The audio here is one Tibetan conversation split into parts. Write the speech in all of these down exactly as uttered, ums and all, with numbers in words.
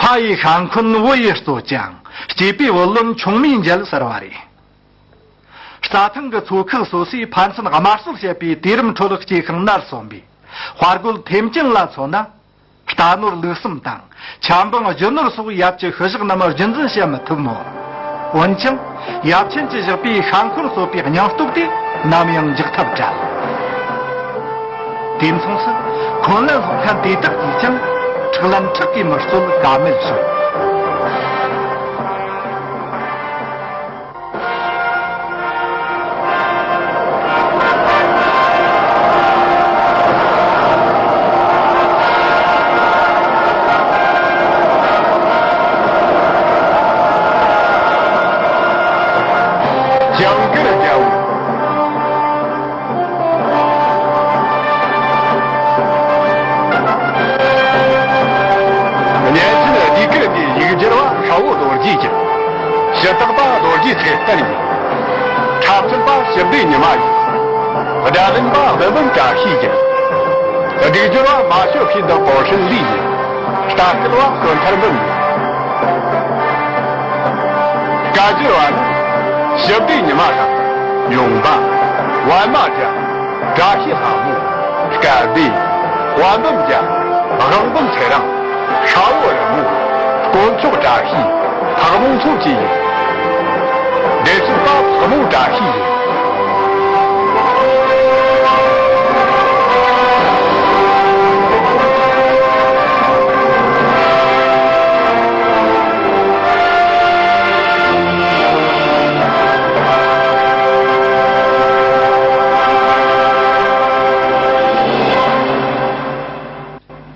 ཨ་ཡི་ཤ་འཁོན་བུ་ཡི་གཙོ་ཅན། སྐྱེས་པའི་བུ་ལོན་ཆུང་མའི་མཇལ་ཟེར་བ་རེད། རྩྭ་ཐང་གི་མཚོ་ཁུག་སོ་སོའི་ཕན་ཚུན་དམར་གསོད་བྱེད་པའི་དུས་རིམ་ཁྲོད་སྐྱེ་ཤིང་ནར་སོན་པའི་དཔའ་རྒོད་ཐེམ་ཅན་ལ་མཚོན་ན། རྟ་ནོར་ལུག་གསུམ་དང་ཆབ་འབངས་རྒྱུ་ནོར་སོགས་ཡབ་ཀྱི་ཤུལ་བཞག་རྣམས་རྒྱུན་འཛིན་བྱེད་མི་ཐུབ་མོད། འོན་ཀྱང་ཡབ་ཆེན་གྱིས་བཞག་པའི་ཤ་འཁོན་གསོད་པའི་སྙིང་སྟོབས་དེ་ནམ་ཡང་འཇིག་ཐབས་བྲལ། དུས་མཚུངས་སུ་འཁོན་ལན་སློག་མཁན་དེ་དག་གིས་ཀྱང་ཁྲག་ལན་ཁྲག་གིས་མི་གསོད་ཀ་མེད་བྱུང་། ཇིང་གིར་རྒྱལ་པོ། གཉན་ཆེན་ཟློས་གར་འདིའི་ཡིག་སྒྱུར་བ་ཧྲ་བོ་རྡོ་རྗེ་ཡིན། ཞུ་དག་པ་རྡོ་རྗེ་ཚེ་བརྟན་ཡིན། འཁྲབ་ཚན་པ་ཞི་བདེ་ཉི་མ་ཡིན། སྒྲ་ལེན་པ་བུ་སྦུམ་བཀྲ་ཤིས་ཡིན། སྒྲིག་སྦྱོར་བ་མ་ཞོ་ཕིན་དང་པོ་ཧྲིན་ལི་ཡིན། ལྟ་སྐུལ་བ་བསོད་ཐར་འབུམ་ཡིན། སྐད་སྒྱུར་བ་ནི་ཞི་བདེ་ཉི་མ་དང་། ཡོང་འབའ། པད་མ་རྒྱལ། བཀྲ་ཤིས་ལྷ་མོ། སྐལ་ལྡན། དབང་འབུམ་རྒྱལ། དབང་འབུམ་ཚེ་རིང་། ཧྲ་བོ་རི་མོ། དཀོན་མཆོག་བཀྲ་ཤིས། ཕག་མོ་མཚོ་སྐྱེས་ཡིན། བདེ་སྲུང་པ་ཕག་མོ་བཀྲ་ཤིས་ཡིན།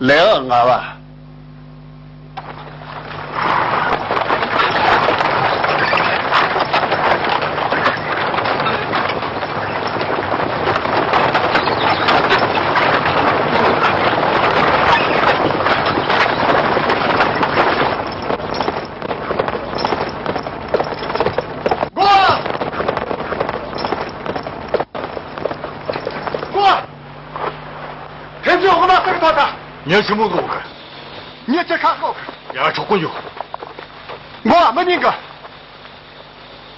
ལེའུ་ལྔ་བ། ཐེ་ཚོམ་འོག་མ་ཟིག་ཐོག་ད། ཉི་ཆི་མོ་ལོག་གི། ཉི་ཆི་ཁ་ཤོག་གི། ཡ་ཆོག་གི་ཡོད། མགོ་བ་མི་ཉན་གི།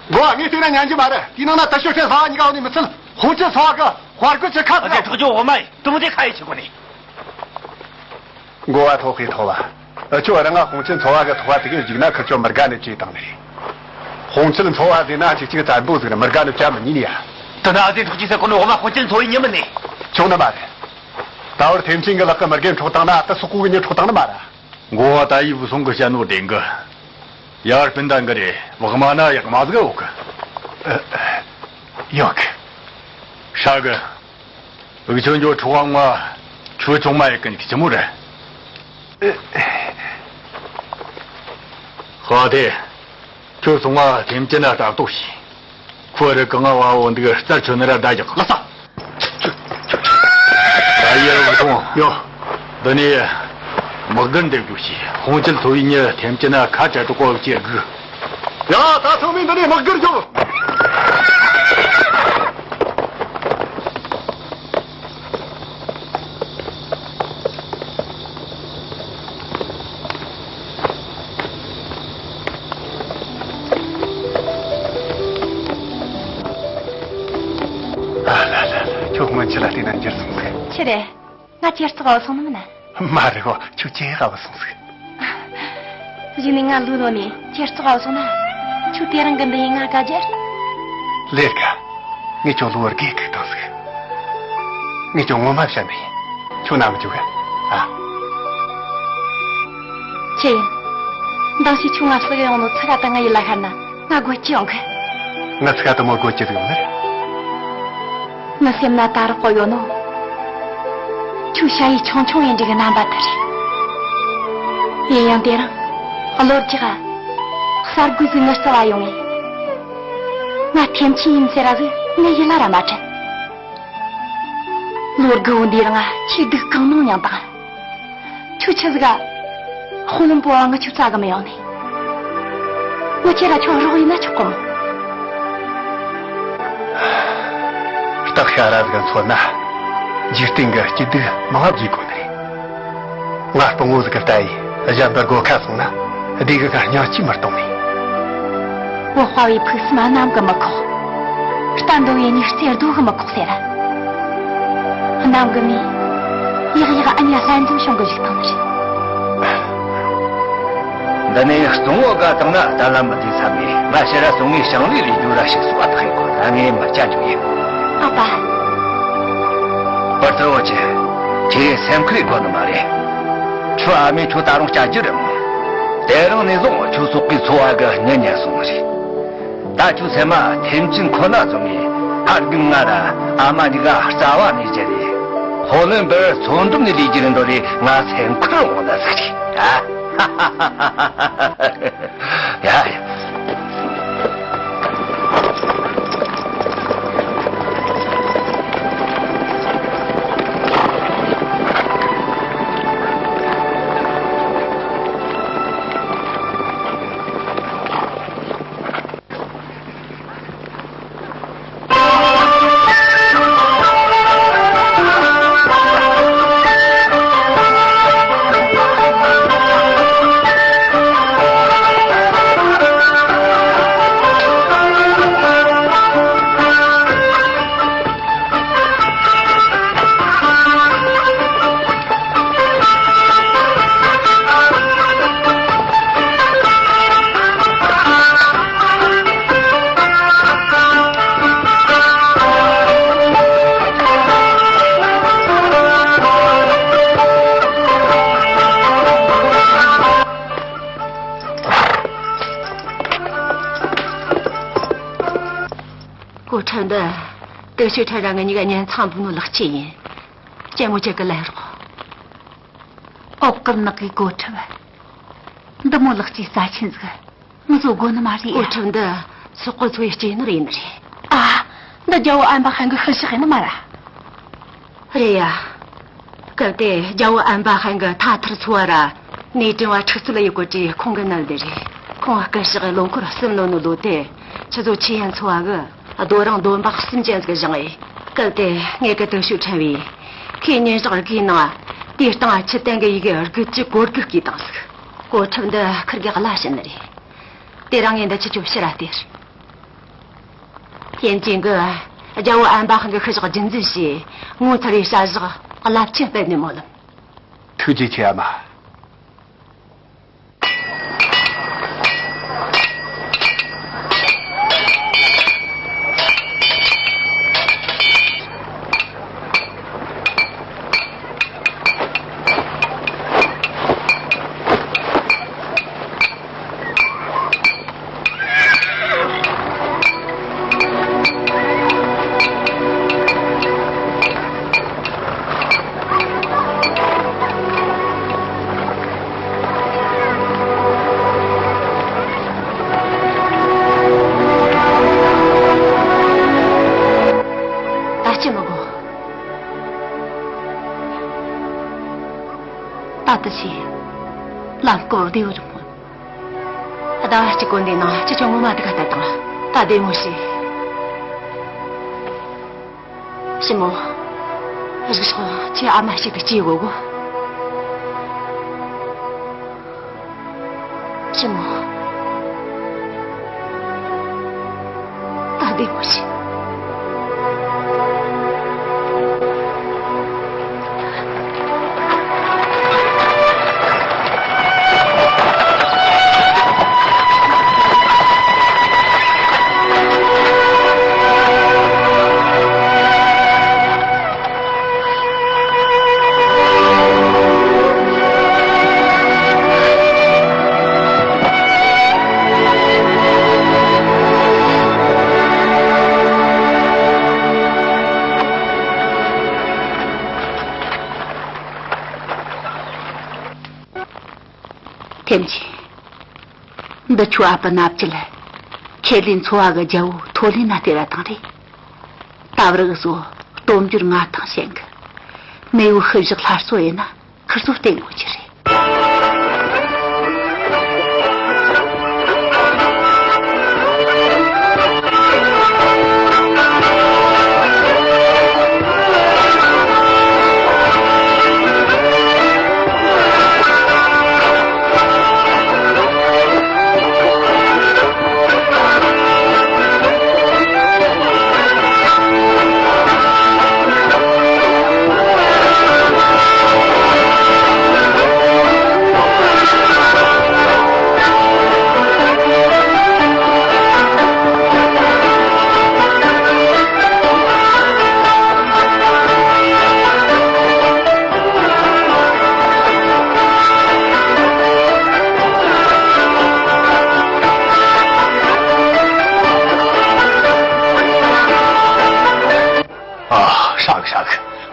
མགོ་བ་ངས་བལྟས་ན་ཉན་རྒྱུ་མ་རེད། དེའི་ནང་ན་དུ་ཤོད་ཤེས་ཚ་བ་གཉིས་ཀ་འོ་ནས་མི་ཚུལ། ཧོང་ཅིན་ཚོ་བ་གི་དཔའ་རྒོད་ཅི་ཁ་ཨ་ཅེ་ཐག་ཆོད་འོ་མ་ཡིན། དུ་མོ་དེ་ཁ་ཡི་ཆི་གོ་ནི། མགོ་བ་ཐོག་གི་ཐོག་བ། ཨ་ཆོ་རང་ང་ཧོང་ཆིན་ཚོ་བ་གི་ཐོག་བ་དེ་གའི་བཞུགས་ན་ཁི་ཆོ་མི་དགའ་ནི་ཅི་དང་ནི་རེད། ཧོང་ཆིན་ཚོ་བ་ཟེར་ན་ཅིག་ཅིག་བཙན་པོ་ཟིག་རེད། མི་དགའ་ནི་བྱ་མི་ཉན་ཡ། དེ་ན་ཨ་ཟེ་ཐུག་ཅི་ཟེར་གོ་ནོ་འོ་མ་ཧོང་ཆིན་ཚོ་བའི་ཉི་མི་ནི། ཆུང་ནི་མ་རེད། ད་བར་ཐེམ་ཆེན་གི་ལག་གི་མི་རྒན་འཕྲོག་བཏང་ན་ད་སོག་པོ་གི་ཉི་འཕྲོག་བཏང་ནི་མ་རེད། མགོ་བ་ད་ཡི་བུ་སོང་གི་བཤད་ནོ་བདེན་གི། ཡར་སྤུན་ཟླ་འགའ་རེ་བག་མ་ན་ཡག་མ་ཟིག་ཡོད་གི། ཨ། ཡོད་གི། ཧྲ་གི། འུ་ཆོ་འགྱོ་ཁྲོ་བ་ང་ཁྱོད་ཆུང་མ་ཡི་ཀུན་གྱི་ཆི་མོ་རེད། ཧ་དེ། ཁྱོད་སོང་ང་ཐེམ་ཅི་ན་ལྟ་རྟོག་བྱོས། ཁོ་རི་གང་ང་བ་འོ་འདུག་རྩར་ཆོད་ན་ར་ད་རྒྱག་ལ་ས། ད་ཡར་བུ་ཐོང་ཡོ། འདི་ནས་དམག་སྒར་འདེབས་རྒྱུ་བྱས། ཧོང་ཆིན་ཚོ་བའི་ཉི་ཐེམ་ཅི་ན་ཁ་བྲལ་དུ་བཀོལ་བྱེད་དགོས། ཡ། ད་ཚང་མས་འདི་ནས་དམག་སྒར་རྒྱོབ། ཨ་ལ་ལ་ལ། ཁྱོད་སྔོན་ཆད་ལ་བལྟས་ན་འགྱུར་སོང་ཟིག་ཆི་རེད། ང་ཇེ་རྩུབ་བ་སོང་ནི་མིན་ན། མ་རེད་བ། ཁྱོད་ཇེ་ཧ་བ་སོང་ཟིག་གཞུག་ནས་ང་ལོས་ལོན་ནས་ཇེ་རྩུབ་བ་སོང་ན། ཁྱོད་དེ་རིང་གི་འདི་ཡིན་ང་དགའ་རྒྱུ། ལེར་ག་ངས་ཁྱོད་ལོ་བར་དགེ་ཁུག་བཏང་ཟིག་ངས་ཁྱོད་ངོ་མ་བཤད་ནི་ཡིན། ཁྱོད་ན་མི་འཇུག་ག་ཨ། ཆི་ཡིན། མདང་ཞིག་ཁྱོད་ང་བསུ་གི་ཡོང་ནོ་ཚུ་ག་དང་ང་ཡིད་ལ་ཤར་ན་ང་དགོད་ཀྱི་ཡོང་གི་ང་ཚུ་ག་དུ་མོ་དགོད་ཀྱི་ཟིག་ཡོང་ནི་རེད། ངའི་སེམས་ན་ད་རག་གོ་ཡོད་ནོ། ཁྱོད་ཞ་ཡི་ཆུང་ཆུང་ཡིན་འདྲི་གི་རྣམ་པ་དེ་རེད། ཡིན་ཡང་དེ་རིང་བློ་རྒྱག་ག་གསར་འགོད་ཟིག་ངའི་རྩ་བ་ཡོང་ངས། ང་ཐེམ་ཆེན་ཡིན་ཟེར་ར་ཟིག་ངའི་ཡིད་ལ་ར་མ་དྲན། ལོ་དགུ་བོ་འདིའི་རིང་ང་ཆེས་སྡུག་གང་གནང་མྱངས་དང་། ཁྱོད་ཆི་ཟིག་ག་དཔོན་པོ་བ་ང་ཁྱོད་རྩ་གི་མི་ཡོང་ནས། ངོ་ཁྱེད་ར་ཁྱོད་རོགས་ཡིན་ན་ཆོག་གོ་མོ། སྟག་ཤ་ར་ཟིག་ག་མཚོན་ན། འཇིག་རྟེན་གི་སྐྱིད་སྡུག་མང་བ་བརྗེད་དགོས་ནི་རེད། ང་སྤུན་ངོ་ཟིག་གི་ལྟ་ཡི་གཞན་པ་སྒོ་ཁ་སོང་ན། སྡེ་གི་ཁ་སྙིང་གཅིག་མི་གཏོང་ནས། བུ་དཔའ་བའི་ཕུགས་བསམ་གནམ་གིས་མི་ཁོག་རྟ་འདོ་བའི་སྙིང་རྩེ་རྡོ་གིས་མི་ཁོག་ཟེར། གནམ་གིས་མི་ཡག་ཡག་ཨ་ཉ་ལྷན་འཛོམས་བྱུང་གི་བཞུགས་བཏང་ནི་རེད། འདི་ནས་གཙང་བོ་དགའ་དང་ན་རྟ་ལམ་མི་དེ་ཚ་མས་ང་ཕྱིར་ར་སོང་ངས་ཞིང་ལས་ལས་རྒྱུ་ར་ཞིག་གསོ་བ་ཐག་ཡིན་གོ་ད་ངས་མི་བྱ་འཇུག་ཡིན། ཨ་ཕ། བར་དུ་འོ་ཅི། ཁྱེད་སེམས་ཁུར་དགོས་ནི་མ་རེད། ཁྱོད་ཨ་མས་ཁྱོད་ད་རུང་བསྐྱལ་རྒྱུ་རེད་མོ། དེ་རིང་ནས་བཟུང་ཁྱོད་སོག་གི་འཚོ་བ་གི་གཉེན་ཉན་སོང་རེད། ད་ཁྱོད་སེམས་མ་ཐེམ་ཆེན་ཁོ་ན་བཟུང་ངས་ཨ་རྒན་ང་ར་ཨ་མ་གཉིས་ཀ་རྩ་བ་ནས་བརྗེད་རེད། ཧོ་ལན་པར་མཚོ་འགྲམ་ནས་ལས་རྒྱུ་རེད་འདོད་རེད། ང་སེམས་ཁུར་འོང་ན་ཟིག་རེད། ཡ་ཡ། གོ་ཁྲབ་འདི་དུ་ཤོད་ཁྲ་ར་ང་གཉིས་ཀ་ཉན་ཚང་འབུལ་ནོ་ལག་ཆས་ཡིན། གཅེན་མོ་ཁྱེད་ཀྱི་ལན་རོགས། ཨོ་བཀུར་ནག་གི་གོ་ཁྲབ། འདི་མོ་ལག་ཆས་རྩ་ཆེན་ཟིག་ངུ་བཟོ་དགོས་ནི་མ་རེད་ཡ། གོ་ཁྲབ་འདི་སོག་པོ་ཚོའི་སྐྱེས་ནོར་ཡིན་ནི་རེད། ཨ། འདི་རྒྱལ་བོ་ཨན་པ་ཧན་གི་ཤི་ཤག་ཡིན་ནི་མ་ར། རེད་ཡ། སྐབས་དེ་རྒྱལ་བོ་ཨན་པ་ཧན་གི་ཐ་ཐར་ཚོ་བ་ར་ནས་དྲན་བ་འཁྲུག་རྩོད་ཡི་གོ་ཅི་ཁོང་གི་ནལ་དེ་རེད། ཁོང་སྐུ་ཞག་གི་ལོ་འཁོར་གསུམ་ལོན་ནོ་ལོ་དེ་ཆུ་ཚོད་ཆུ་ཡན་ཚོ་བ་གི་རྡོ་རིང་འདོན་པ་གསུམ་ཅན་ཟིག་བཞེངས་ཡི། སྐབས་དེ་ངེད་ཀྱི་དུ་ཤོད་ཕྲན་བས་ཁོས་ཉིན་ཞག་དགུའི་ནང་དེའི་སྟེང་ཆུ་བརྟན་གི་ཡི་གེ་དགུ་བཅུ་གོ་དགུ་བརྐུས་བཏང་ཟིག་གོ་ཁྲབ་འདི་ཁིར་གི་གླ་བྱིན་ནི་རེད། དེ་རིང་ངས་འདི་ཁྱེད་ཆོ་ཕྱིར་ར་སྟེར། ཡན་ཅིན་གྱིས་རྒྱལ་བོ་ཨན་པ་ཧན་གྱི་ཤི་ཞག་རྒྱུན་འཛིན་བྱས། ངོ་མཚར་བའི་བྱ་གཞག་རླབས་ཆེན་སྤེལ་ནས་མོ་ལམ། ཐུགས་རྗེ་ཆེ་ཨ་མ། ད་ཅི་མི་དགོས། ད་ལྟ་ཞིག་ལམ་སྐོར་བདེ་བོ་རིང་པོ། ཟླ་བ་གཅིག་གོ་འདི་ནང་ཅི་ཅང་ངོ་མ་དུ་ག་ལྟ་དང་ད་བདེ་མོ་ཞིག་ཞི་མོ། རིག་ཤོག་ཁྱེད་ཨ་མ་ཞིག་ཏུ་སྐྱེས་དགོས་གོ་ཞི་མོ། ད་བདེ་མོ་ཞིག་ཐེམ་ཆེན། འདི་ཆོ་ཨ་ཕ་ན་བཅུ་ལ། ཁེ་ལིན་ཚོ་བ་གི་རྒྱལ་བོ་ཐོ་ལི་ན་སྟེར་བ་དང་རེད། ད་བར་གི་སོ་སྟོབས་འབྱོར་མངའ་ཐང་ཞན་གི་མེས་བོ་ཤི་བཞག་སླར་གསོ་ཡིན་ན་ཁིར་ཚོ་བརྟེན་དགོས་ཀྱི་རེད།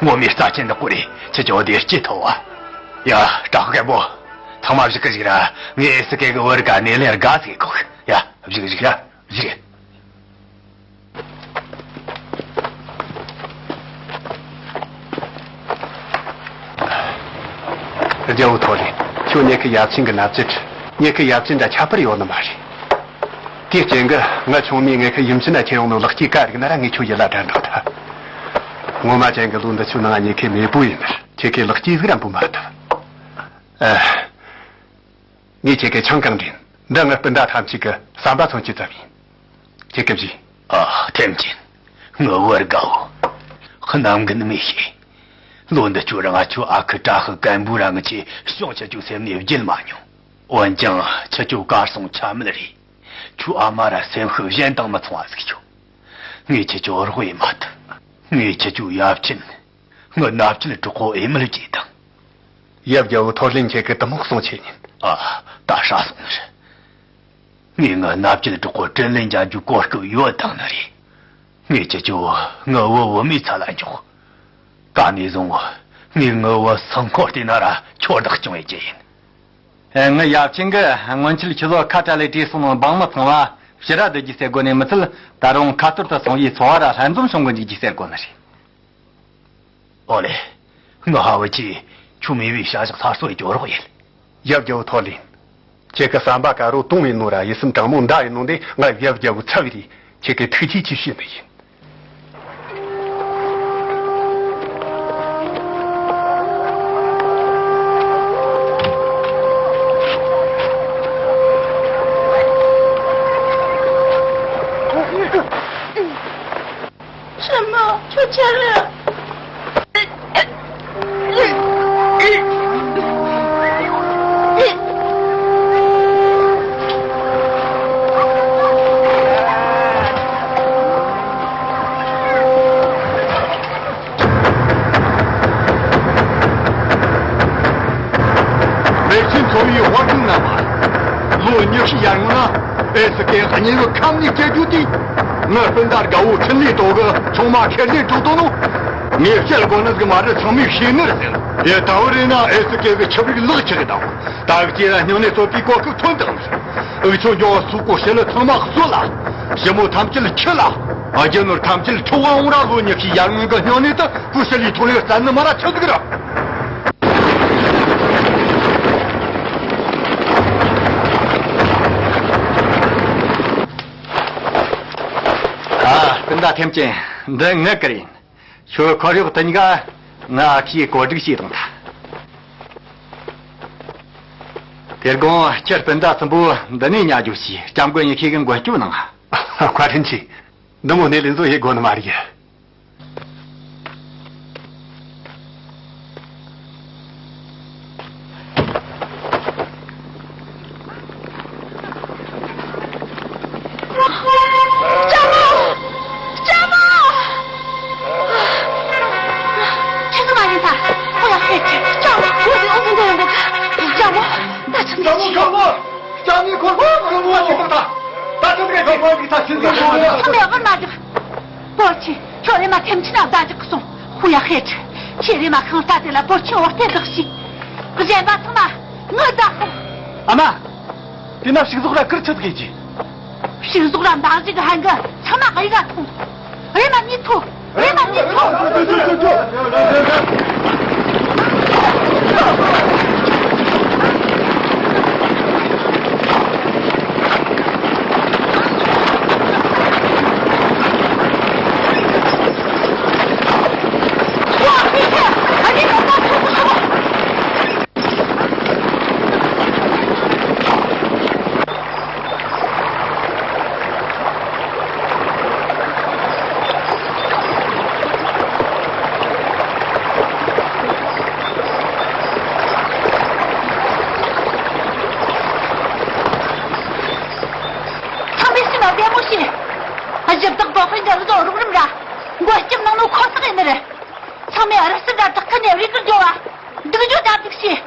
ངོ་མའི་རྩ་ཆེན་འདི་ཀོ་རེད། ཁྱེད་ཀྱི་འོ་དེ་སྐྱིད་ཐོབ་བ། ཡ། བཀྲ་ཤིས་རྒད་པོ། ཚང་མ་བཞུགས་གི་བཞུགས་ར། ངས་ཨེ་སི་ཀེ་གི་བུ་ར་ག་ནས་ལེན་དགའ་ཟིག་གོ། ཡ། བཞུགས་བཞུགས་ར། བཞུགས། རྒྱལ་བོ་ཐོ་རེ། ཁྱོད་ངེད་ཀྱི་ཡབ་ཆེན་གྱི་མནའ་བཅད། ངེད་ཀྱི་ཡབ་ཆེན་འདྲ་ཁྱད་པར་ཡོད་ནི་མ་རེད། དེའི་རྐྱེན་གྱིས་ང་ཆུང་མས་ངེད་ཀྱི་ཡུམ་ཆེན་ན་ཁྱེར་ཡོང་ནོ་ལེགས་སྐྱེས་ག་རིག་ན་ར་ངས་ཁྱོད་ཡིད་ལ་དྲན་འགྲོ་ཐལ། ངོ་མ་ཅན་གྱི་ལོ་འདི་ཆོ་ནང་ངེད་ཀྱི་མེས་པོ་ཡིན་ནི། ཁྱེད་ཀྱི་ལེགས་སྐྱེས་ཟིག་ར་འབུལ་མ་ཐུབ། ཨ། ངས་ཁྱེད་ཀྱི་ཆང་གང་འདྲེན། འདི་ངའི་སྤུན་ཟླ་ཐམས་ཅད་ཀྱི་ཟམ་པ་མཚོན་གྱི་ཙམ་ཡིན། ཁྱེད་ཀྱི་བཞེས། ཨ། ཐེམ་ཅན། ངའི་བུ་ར་དགའ་བོ། གནམ་གྱི་ནི་མི་ཤེས། ལོ་འདི་ཆོ་ར་ང་ཆོ་ཨ་ཁུ་བཀྲ་ཤིས་སྐམ་པོ་ར་ང་ཆེ་ཤོང་ཆ་ཆོ་སེམས་ནས་བརྗེད་མ་མྱོང་། འོན་ཀྱང་ཁྱེད་ཆོ་གར་སོང་ཆ་མེད་རེད། ཁྱོའི་ཨ་མ་ར་སེམས་ཤུགས་གཞན་དང་མི་མཚུངས་བ་ཟིག་ཆོ། ངས་ཁྱེད་ཆོ་རོགས་ཡེད་མ་ཐུབ། ངས་ཁྱེད་ཆོའི་ཡབ་ཆེན། ངའི་མནའ་བཅད་གྲོགས་པོ་ཨེ་མལ་གྱིས་དང་། ཡབ་རྒྱལ་བོ་ཐོར་ལེན་ཁྱེད་ཀྱི་དུ་མོག་སོང་ཆེ་ཉིན། ཨ། ད་ཧྲ་སོང་ནི་རེད། ངས་ངའི་མནའ་བཅད་གྲོགས་པོ་དྲིན་ལན་འཇལ་རྒྱུའི་གོ་སྐབས་ཡོད་དང་ནི་རེད། ངས་ཁྱེད་ཆོ་ངའི་བུ་བུ་མོའི་ཚད་ལ་འཇོག། ད་ནས་བཟུང་ངས་ངའི་བུ་སང་ཁོ་བལྟས་ན་ར་ཁྱོད་བདག་སྐྱོང་ཡེད་རྒྱུ་ཡིན། ངའི་ཡབ་ཆེན་གྱིས་སྔོན་ཆད་ཁྱི་ལོ་ཁ་བྲལ་ལས་བྲོས་སོང་ནོ་འབངས་མི་ཚང་མ་ཕྱི་ར་སྡོད་རྒྱུ་ཟེར་གོ་ནས་མི་ཚད། ད་རུང་ཁ་ཐོར་དུ་སོང་བའི་འཚོ་བ་ར་ལྷན་འཛོམས་བྱུང་གི་འཇུག་རྒྱུ་ཟེར་གོ་ནི་རེད། ཨོ་ལེ། ངའི་ཧ་བུ་ཆེ། ཁྱོད་མེས་པོའི་བྱ་གཞག་སླར་གསོ་ཡེད་རྒྱུའི་རོགས་ཡེད། ཡབ་རྒྱལ་བོ་ཐོ་ལིན། ཁྱེད་ཀྱི་ཟམ་པ་ཀ་རོ་དུང་བའི་ནོ་ར་ཡིད་སེམས་དྲང་མོ་མདའ་ཡི་ནོ་འདི་ང་ཡབ་རྒྱལ་བོ་ཚ་བའི་རེད། ཁྱེད་ཀྱི་ཐུགས་རྗེ་ཆེ་ཞུ་ནི་ཡིན། ཧྲི་མོ། ཁྱོད་ཆི་རེད། མེར་ཆེན་ཚོ་བའི་དབར་ཁང་རྣམ་པ། ལོ་ཉི་ཤུ་ཡར་སྔོན་ན་ཨེ་སི་ཀའི་གཉེན་བུ་ཁམ་ནས་སྐྱེ་རྒྱུ་དེ། ངའི་སྤུན་ཟླ་དགའ་བོ་འཕྲིན་ལས་ཏོ་གི་ཆུང་མ་ཁེར་ལེན་དྲུག་དོ་ནོ། ངས་བཤད་དགོས་ནི་ཟིག་མ་རེད། ཚང་མས་ཤེས་ནི་རེད། དེ་ལྟ་བུ་རེད་ན་ཨེ་སི་ཀའི་གི་ཆབ་རིགས་ལག་ཆགས་གི་དང་། ད་གི་ཅེ་ར་སྙིང་ནས་གསོད་པའི་གོ་སྐབས་ཐོན་དང་། འུ་ཆོ་འགྱོ་སུ་གོ་ཤེས་ལ་ཚང་མ་གསོད་ལ། ཞི་མོ་ཐམས་ཅད་ཁྱི་ལ། རྒྱུ་ནོར་ཐམས་ཅད་འཕྲོག་འོང་ར། ལོ་ཉི་ཤུ་ཡར་སྔོན་གི་སྙིང་ནས་ད་ཀུ་ཤ་ལི་ཐོ་ལེ་བཙན་ནི་མ་ར་ཆི་ཟིག་ར། ཨ། སྤུན་ཟླ་ཐེམ་ཅན། འདི་ངའི་གི་རེད། ཁྱོད་ཁོར་ཡུག་དེ་གཉིས་ཀ་ང་ཁྱིའི་བཀོད་སྒྲིག་བྱས་དང་ད། དེ་དགོང་ཁྱེད་སྤུན་ཟླ་གསུམ་པོ་འདི་ནས་ཉལ་རྒྱུ་བྱས། སྐྱབས་མགོན་ཡེ་ཤེས་གི་མགོན་སྐྱོབ་གནང་། བཀའ་དྲིན་ཆེ། འདི་མོ་ནས་ལེན་བཟོ་ཡེ་དགོས་ནི་མ་རེད། ལྕམ་མོ། ལྕམ་མོ། ཁྱེད་ཚོ་མ་ཡིན་ས། ཁོ་ཡག་ཤོས་ཀྱི་ལྕམ་མོ། ཁོ་ཡི་ཨོ་ཕན་ཚོ་ཡོང་གི། ལྕམ་མོ། ད་ཆི་ཟིག་ལྕམ་མོ། ལྕམ་མོ། ལྕམ་མོ་ཁོ་ཁོ་ཁོ་ཁོ་ཁོ་ད། ད་ཆི་ཟིག་ཁོ་ཁོ་ཁོ་ད་ཆི་ཟིག་ཁོ་ཁོ། ཁོ་མེད་པར་མ་འཇུག་པོ་ཆེ། ཁྱོད་རེམ་མ་ཐེམ་ཆེན་ན་བདག་འཇགས་སོང་། ཧུ་ཡ་ཧེ་ཁྲི། ཁྱེད་རེམ་མ་ཁང་ས་དེ་ལ་པོ་ཆེ་འོ་སྟེར་བདག་ཤིག་གཞན་པ་ཚང་མ་ངའི་བདག་གོ། ཨ་མ། དེ་ན་ཕྱུགས་ཟོག་ར་ཁུར་ཆུ་གེ་ཅི། ཕྱུགས་ཟོག་ར་འདག་ཅིག་ཧན་གི་ཚང་མ་གཡུག་ག་ཐོངས། རེམ་མ་ཉིད་ཐོ། རེམ་མ་ཉིད་ཐོ། ཚང་མས་སེམས་ལ་བདེ་མོ་བྱེད། གཞི་བདག་པོ་ཧྥིན་གྱི་རི་དོ་རོགས་རམ་ར་མགོ་སྐྱབས་གནང་ནོ་ཁོ་ཐག་ཡིན་ནི་རེད། ཚང་མས་རི་སུལ་ར་བྲག་ཁ་ནས་རི་ཁུར་འགྲོ་བ། འདུག་རྒྱུ་གྲ་སྒྲིག་བྱེད།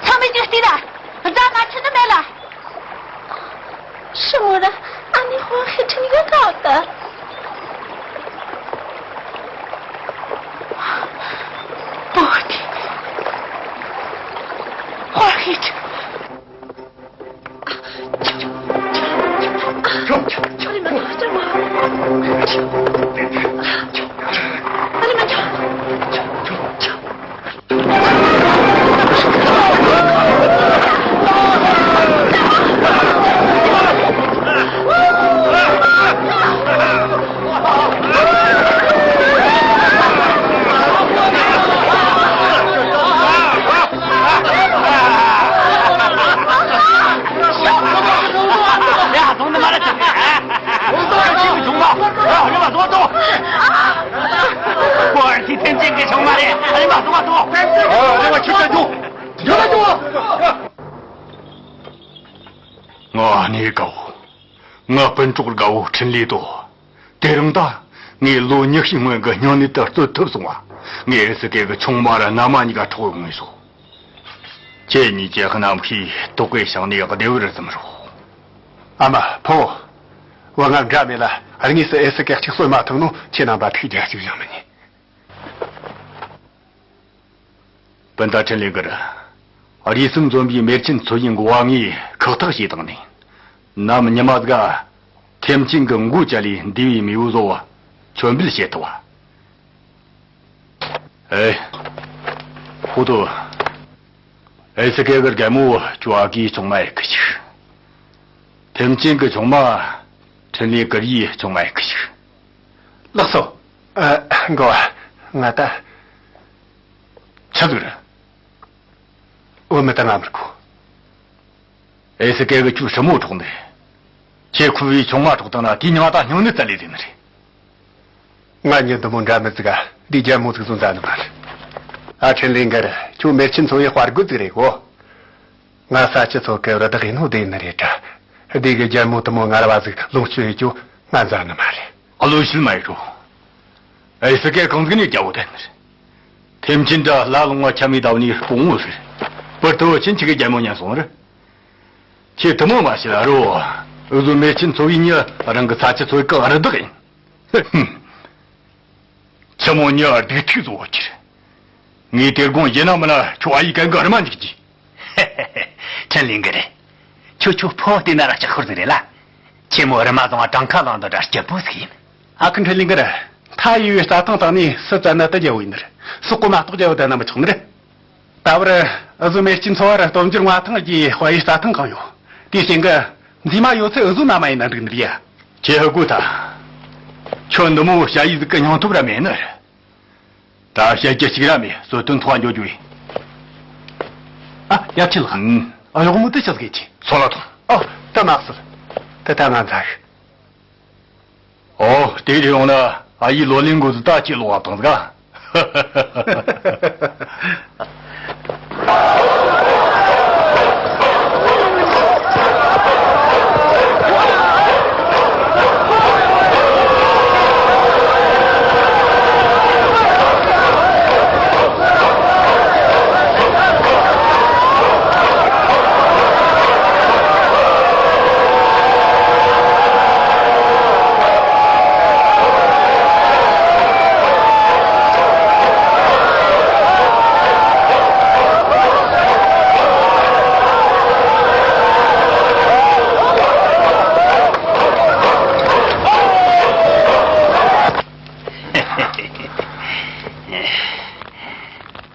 ཚང་མས་རྒྱུགས་ལྟོས་ར། རྫ་མ་ཆུ་ནི་མེད་ལ། ཧྲི་མོ་ར་ཨ་ནེ་ཧོ་ཧི་ཁྲིན་ཡོད་ག་ད། ང་ནི་དགའ་བོ། ང་སྤུན་གྲོགས་དགའ་བོ་འཕྲིན་ལས་དོ། དེ་རིང་ད་ངས་ལོ་ཉི་ཤུའི་སྔོན་གྱི་སྨྱུང་གནས་དེ་རྩོད་ཐུབ་སོང་བ། ངས་ཨེ་སི་ཀེ་གི་ཆུང་མ་ར་མནའ་མ་གཉིས་ཀ་འཕྲོག་ཡོང་ངེས་སོ། ཁྱེད་གཉིས་ཀྱི་རྣམ་ཤེས་དོགས་པའི་ཞིང་ནས་བདེ་བར་འཛུམ་རོགས། ཨ་མ། ཕུ་བོ། བུ་ང་འདྲ་མེད་ལ་དངོས་སུ་ཨེ་སི་ཀེ་གཅིག་གསོད་མ་ཐུབ་ནོ་ཁྱེད་རྣམ་པ་ཐུགས་རྒྱལ་གཅིག་བཞེངས་མི་ཉན། སྤུན་ཟླ་འཕྲིན་ལས་གིར། རུས་གསུམ་འཛོམས་པའི་མེར་ཆེན་ཚོ་ཡི་འགོ་བ་ངས་ཁག་ཐེག་བྱས་བཏང་ནས། ནམ་ཉི་མ་ཟིག་ཐེམ་ཅིན་གི་མགོ་བཅད་ལས་འདས་པའི་མེས་པོ་ཚོ་མཆོད་འབུལ་བྱེད་ཐུབ་བ། ཨེ། ཧུ་ཏུ། ཨེ་སི་ཀེ་གི་རྒན་མོ་ཅོ་ཨ་ཀིའི་ཆུང་མ་ཡི་གི་ཞིག་ཐེམ་ཅིན་གི་ཆུང་མ་འཕྲིན་ལས་གིར་ཡི་ཆུང་མ་ཡི་གི་ཞིག་ལགས་སོ། ཨ། འགོ་བ། ང་ད། ཆི་ཟིག་རེད། བུད་མེད་དང་ང་མི་དགོས། ཨེ་སི་ཀེ་གི་ཁྱོའི་སྲིང་མོ་འཕྲོག་ནས། ཁྱེད་ཁུ་བོའི་ཆུང་མ་འཕྲོག་བཏང་ན་དེའི་མྱིང་ང་ད་སྨྱུང་གནས་བཙལ་ལས་ཟིན་ནི་རེད། ང་མྱི་འདི་མོ་འདྲ་མི་ཟིག་ག་འདི་རྒྱལ་མོ་ཟིག་བཟོ་མཛད་ནི་མ་རེད། ཨ། འཕྲིན་ལས་འགར་ཁྱོད་མེར་ཆེན་ཚོ་ཡི་དཔའ་རྒོད་ཟིག་རེད་གོ། ང་ས་ཆུ་ཚོ་གི་རི་དྭགས་ཡིན་ནོ་བདེན་ནི་རེད་དྲ། འདི་གི་རྒྱལ་མོ་འདི་མོ་ངར་བ་ཟིག་ལོངས་སྤྱོད་ཡོད་རྒྱུ་ང་མཛད་ནི་མ་རེད། ཨ། ལོ་ཤུལ་མ་ཡི་རོ། ཨེ་སི་ཀེ་གང་ཟིག་ནས་རྒྱལ་པོ་དེ་ནི་རེད། ཐེམ་ཆེན་འདྲ་ལ་ལུང་བ་ཁྱམ་མི་ཟླ་བ་ནས་སྤོང་བོ་ཟིག་པུར་ཐུ་བོ་ཆེན་ཆི་གི་རྒྱལ་མོ་ཉན་སོང་རེད། ཁྱེད་དུ་མོ་མ་ཤི་ལ་རོ། འུ་ཟོ་མེར་ཆེན་ཚོ་བའི་མྱི་རང་གི་ས་ཆུ་ཚོ་གི་རི་དྭགས་ཡིན། ཆི་མོ་མྱི་སྡིག་ཐིག་བཟོ་བོ་ཁྱེར། ངས་དེ་དགོང་ཡིན་ན་མིན་ན་ཁྱོད་ཨ་ཡེ་གན་གི་རི་མ་འཇིག་གྱིས། འཕྲིན་ལས་འགི་རེད། ཁྱོད་ཁྱོད་ཕོ་བལྟས་ན་ར་ལྕགས་ཤོར་ཟིག་རེད་ལ། ཁྱེད་མོ་རི་མ་བཟང་བ་གྲངས་ཁ་ལང་དང་འདྲ་སྐྱིད་པོ་ཟིག་ཡིན། ཨ་ཁུ་འཕྲིན་ལས་འགི་རེད། མཐའ་ཡས་པའི་རྩྭ་ཐང་སྟེང་ནས་སུ་བཙལ་ན་དུ་རྒྱལ་བོ་ཡིན་ནི་རེད། སོག་པོ་མ་གཏོགས་རྒྱལ་བོ་བསྡད་ན་མི་ཆོག་ནི་རེད། ད་བར་འུ་ཟོ་མེར་ཆེན་ཚོ་བར་སྟོབས་འབྱོར་མངའ་ཐང་རྒྱས་དཔའ་ཡི་རྩྭ་ཐང་གང་ཡོད། དེའི་རྐྱེན་གི་མཛེས་མ་ཡོད་ཚད་འུ་ཟོ་མནའ་མ་ཡིན་ན་འགྲིག་ནི་རེད་ཡ། ཁྱེད་ཧུ་གུ་ཐ། ཁྱོད་འདི་མོ་ཞ་ཡི་ཟིག་གི་སྙིང་སྟོབས་ར་མེད་ནི་རེད། ད་བཤད་རྒྱུ་གཅིག་ར་མེད། གསོལ་སྟོན་ཐོག་འགྱོ་རྒྱུ་ཡིན། ཨ། ཡབ་ཆེན་ལགས། ཨ། གཡོག་མོ་དེ་ཆི་ཟིག་ཡིན་གྱི། སོང་ལ་ཐོངས། ཨོ། ད་མ་གསོལ། ད་ད་ང་འཛའ་གི། ཨོ། དེ་རེ་ཡོང་ན་ཨ་ཡི་ལོ་ལིང་གོ་ཟི་ད་ཁྱེད་ལོག་བ་བཏང་ཟིག་ཨ།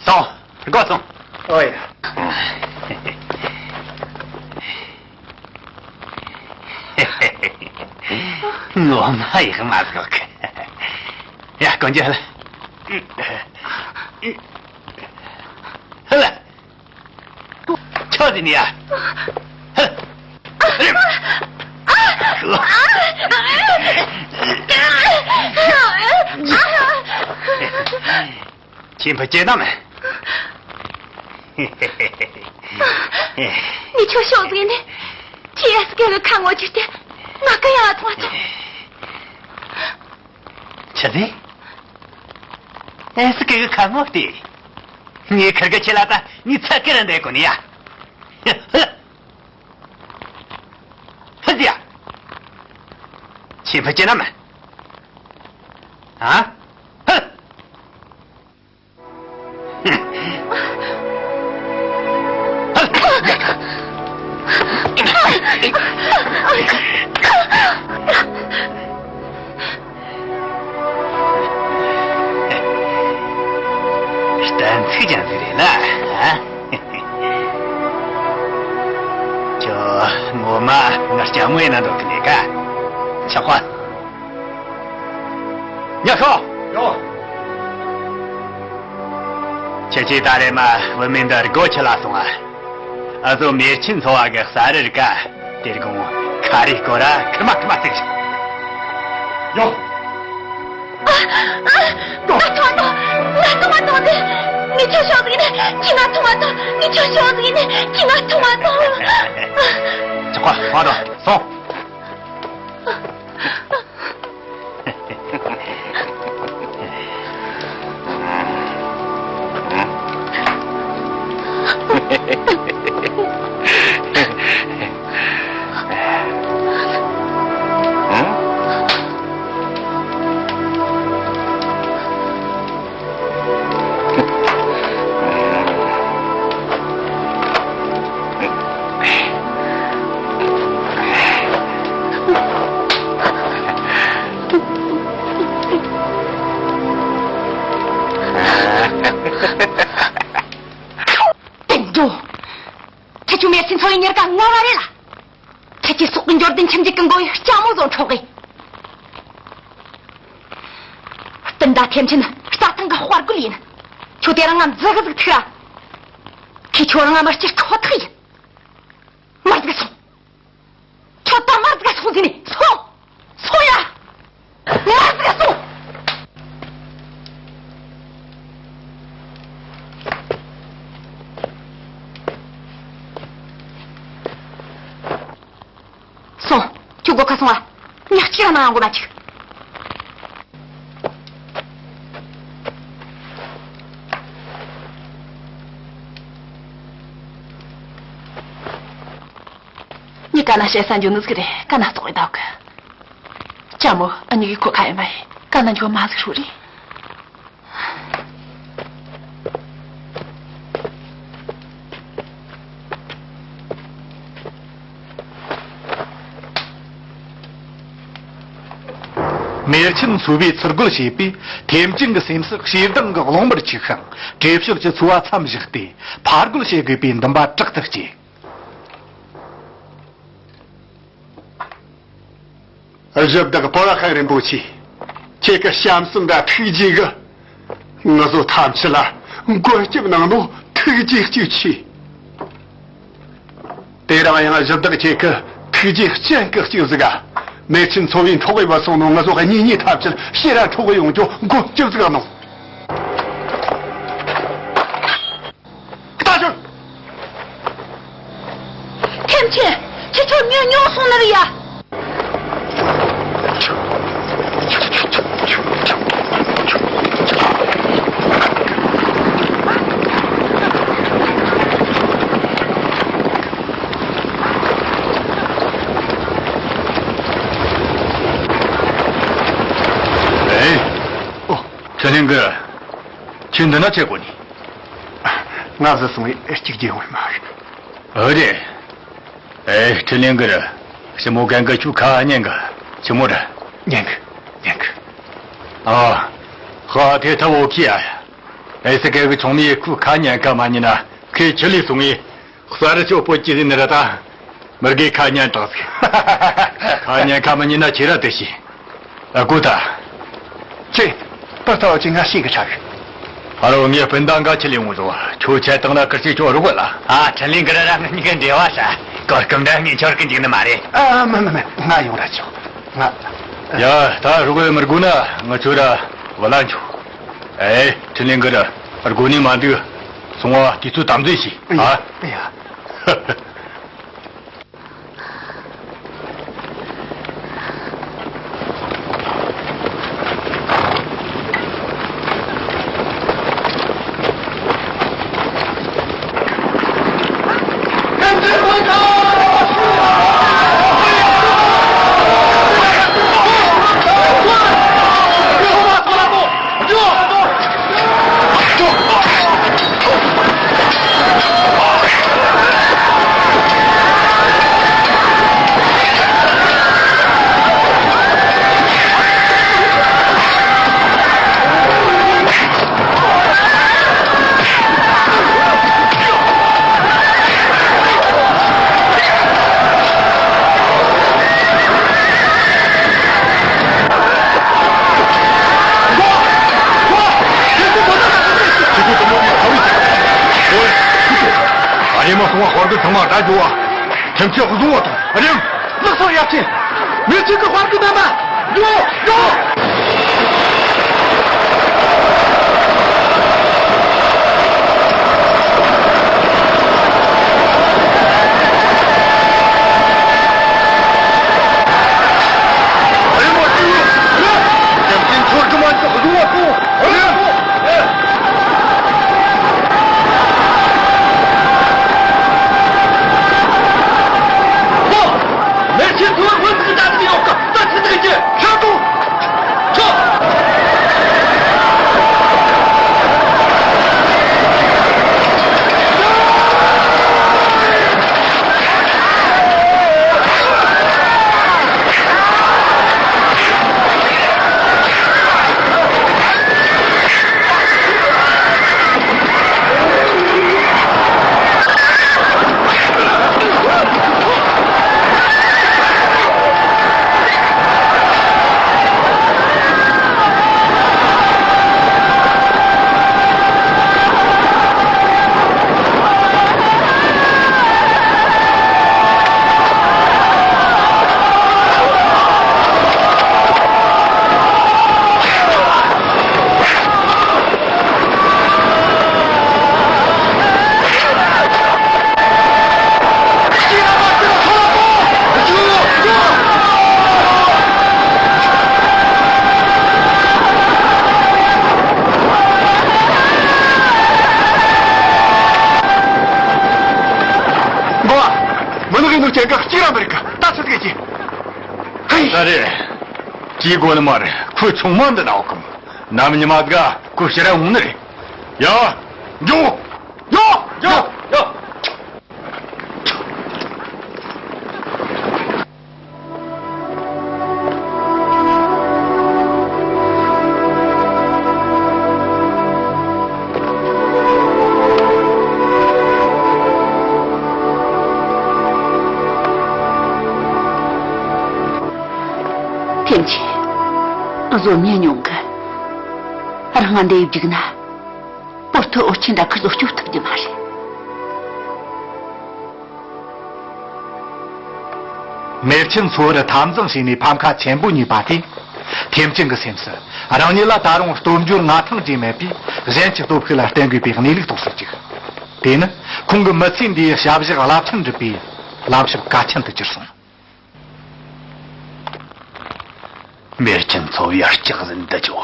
སོང་། སྒོ་སོང་། ཨོ་ཡ། ངོ་མ་ཡག་མ་བཟོ་གི། ཡ། གོན་རྒྱུ་ལ། ཧ་ལ། ཆོག་ཟིན་ཡ། ཧ་ལ། ཁྱེད་ཕ་སྐྱེས་དམ། ངས་ཁྱོད་ཤོག་ཟིན་ནས། ཁྱེད་ཨེ་སི་ཀེ་གི་ཁ་ངོ་ཅིག་སྟེ། ང་གི་ཡང་ཨ་ཐུང་ཨ་ཐུང་། ཆི་ཟིག་ཨེ་སི་ཀེ་གི་ཁ་ངོ་སྟེ། ངས་ཁིར་གི་ཁྱེད་ལ་ད་ངས་ཚ་ཀི་ར་འདེད་གོ་ནི་ཡ། ཧི་ཟི་ཡ། ཁྱེད་ཕ་སྐྱེས་དམ། ཨ། ཧི། ཧི། གཏན་ཚིགས་ཀྱང་ཟིག་རེད་ལ། ཨ། ཁྱོད་ངོ་མ་ང་ལྕམ་མོ་ཡིན་ན་འདོད་གི་མེད་ཀ། ཆག་པ། ཉ་ཤོ། ཡོ། ཁྱེད་ཀྱིས་ད་རེས་མ་བུད་མེད་འདི་སྒོ་ཁྱི་ལ་སོང་ཨ། ཨ་ཟོ་མེར་ཆེན་འཚོ་བ་གི་ས་རི་རི་ཀ། དེར་དགོང་ཁ་རི་སྐོར་ར་ཁི་མ་ཁི་མ་ཟིག་ཤོག། ཡོ། ང་ཐུང་མ་ཐུང་། ང་ཐུང་མ་ཐུང་། དེ་ངས་ཁྱོད་ཤོག་ཟིག་ནས་ཁྱི་ང་ཐུང་མ་ཐུང་། ངས་ཁྱོད་ཤོག་ཟིག་ནས་ཁྱི་ང་ཐུང་མ་ཐུང་། ཆོག་ག་ཕང་དོ་སོང་། བདེན་འགྲོ། ཁྱེད་ཆོ་མེར་ཆེན་འཚོ་བའི་གཉེར་ཁ་ང་ར་རེད་ལ། ཁྱེད་ཀྱི་སྲོག་གི་འབྱོར་ལྡན་ཁྱིམ་རྒྱུད་ཀྱི་མགོ་བའི་ལྕམ་མོ་བཟོ་འཕྲོག་གི། སྤུན་ཟླ་ཐེམ་ཆེན་རྩྭ་ཐང་གི་དཔའ་རྒོད་ཡིན། ཁྱོད་དེ་རིང་ང་མཛུ་གུ་ཟིག་ཐུག་ར། ཁྱེད་ཆོ་རང་ང་མི་སྐྱུར་ཁོ་ཐག་ཡིན། མར་ཟིག་སོང་། ཁྱོད་ད་མར་ཟིག་སོང་ཟིག་ནས་སོང་། སོང་ཡ། མར་ཟིག་སོང་། སོང་། ཁྱོད་སྒོ་ཁ་སོང་ཨ། ཉག་གཅིག་ར་ནང་ཡོང་གོ་མ་བཅུག། ངས་ག་ན་བཤད་ས་འཇོན་ནི་ཟིག་རེད། ག་ན་ཙོག་གི་འདུག་གི། ལྕམ་མོ། ཨ་ནི་གི་ཁོ་ཁ་ཡེ་མ་ཡེ་ག་ན་འཇོན་མ་ཟིག་ཧྲུ་རེད། མེར་ཆེན་འཚོ་བས་ཚུར་རྒོལ་བྱས་པས་ཐེམ་ཅིང་གི་སེམས་སུ་ཞེ་སྡང་གི་རླུང་འབར་འཁྱུག་ཤིང་། བྲེལ་ཤོར་གྱི་འཚོ་བ་མཚམས་བཞག་སྟེ་ཕར་རྒོལ་བྱེད་དགོས་པའི་འདུན་པ་དྲག་ཏུ་སྐྱེས། གཞི་བདག་པོ་ར་ཁ་རིན་པོ་ཆེ། ཁྱེད་ཀྱི་བྱམས་སེམས་དང་ཐུགས་རྗེ་གིས་ང་ཚོ་ཐམས་ཅད་ལ་མགོན་སྐྱབས་གནང་ནོ་ཐུགས་རྗེ་གཅིག་ཆེ། དེ་རིང་ཡང་གཞི་བདག་ཁྱེད་ཀྱི་ཐུགས་རྗེ་སྤྱན་གྱིས་གཅིག་གཟིགས། མེར་ཆེན་འཚོ་བའི་འཕྲོག་པའི་བུད་སོང་ནོ་ང་ཚོ་གཉིས་གཉིས་ཐམས་ཅད་ཕྱིར་ར་འཕྲོག་གི་ཡོང་རྒྱུ་མགོན་སྐྱབས་གཟིགས་གནང་། ཐེམ་ཆེན། ཁྱེད་ཚོ་ཉོ་ཉོ་སོང་ནི་རེད་ཡ། ཨེ། ཨོ། ཚེ་ལྷིང་གི། ཁྱོད་འདི་ན་ཆས་གོ་ནི། ང་ཟི་སོང་བས་གཅིག་རྒྱུ་ཡོང་བ་མ་རེད། ཨོ་རེད། ཨེ། ཁྲི་ལིང་གི་རི། ཞི་མོ་གན་གི་ཆུ་ཁ་ཉན་གི། ཆི་མོ་ར། ཉན་གི། ཉན་གི། ཨ། ཧ་ཐེ་ཐ་བོ་ཁི་ཨ། ཨེ་སི་གེ་གི་ཆུང་མའི་ཁུ་ཁ་ཉན་ཁ་མ་ཉན་ན་ཁེ་ཆི་ལི་སོང་ངི། ས་རི་ཆོ་པོ་ཅི་ཟིན་ནི་ར་ད། མི་དགེ་ཁ་ཉན་དྲག་ཟིག་ཁ་ཉན་ཁ་མ་ཉན་ན་ཁྱེད་ར་དེ་ཤི། ཨ་ཀུ་ད། ཁྱེད། ད་ལྟ་བ་ཅི་ང་ཤེས་གི་ཆག་གི། ཨ་རོ་ངའི་སྤུན་ཟླ་འགའ་ཁྱེད་ལས་འོང་བཟོ། ཁྱོད་ཆད་བཏང་ན་ཁིར་ཆེ་ཁྱོད་རུ་བ་ལ། ཨ་ཁྲི་ལིང་གི་ར་ར་ང་གཉིས་ཀ་འབྲེལ་བ་ས། གོ་སྐབས་འདྲ་ངས་འཆོར་གི་འཇུག་ནི་མ་རེད། ཨ་མ་མ་མ་ང་ཡོང་ར་ཆོག་ང་། ཡ་ད་རུ་བའི་མི་དགོས་ན་ང་ཚོ་ར་བ་ལ་འཆོག་ཨེ་ཁྲི་ལིང་གི་ར་དགོས་ནི་མ་འདུག་སོང་བ་དུས་ཚོད་དམ་འཛིན་བྱེད་ཨ། ཡ། ཉི་མ་སོང་བ་དཔའ་རྒོད་ཚང་མ་དགྲ་རྒྱོབ་བ། ཐེམ་ཆེན་བཟུང་བ་དང་རེམ། ལགས་སོ་ཡབ་ཆེན། མེར་ཆེན་གྱི་དཔའ་རྒོད་རྣམ་པ། རྒྱོབ། རྒྱོབ། མི་ལག་ཡིན་ནོ་ཅན་ག་གཅིག་ར་མི་རིག་ག་ད་ཚོད་གེ་ཅི། ཧེ། ད་རེད། ཅི་གོ་ནི་མ་རེད། ཁོས་ཆུང་མ་འདི་ན་འོག་གམ། ནམ་ཉི་མ་དགའ་ཁོ་ཕྱིར་ར་འོང་ནི་རེད། ཡ། འགྱོ། འགྱོ། འགྱོ། འགྱོ། ཐེམ་ཆེན། ཨ་ཟོ་མྱི་ཉུང་གི། རང་ང་འདི་ཡིབ་རྒྱུག་ན། པོར་ཐོ་ཨོ་ཆེན་འདྲ་ཁི་ཟོ་སྐྱོབ་ཐུབ་རྒྱུ་མ་རེད། མེར་ཆེན་ཚོ་རུ་འཐབ་འཛིང་བྱས་ནས་ཕམ་ཁ་ཆེན་པོ་ཉོས་པ་དེ། ཐེམ་ཆེན་གྱི་སེམས་སུ་རང་ཉིད་ལ་ད་རུང་སྟོབས་འབྱོར་མངའ་ཐང་རྒྱས་མེད་པས་གཞན་གྱི་སྟོབས་ཤུགས་ལ་བརྟེན་དགོས་པའི་གནས་ལུགས་རྟོགས་སུ་བཅུག་དེ་ནི་ཁོང་གི་མི་ཚེ་འདིའི་བྱ་གཞག་རླབས་ཆེན་འགྲུབ་པའི་ལམ་ཞབས་གལ་ཆེན་དུ་གྱུར་སོང་། མེར་ཆེན་ཚོ་བའི་ལྕགས་ཟིན་དུ་བཅུག་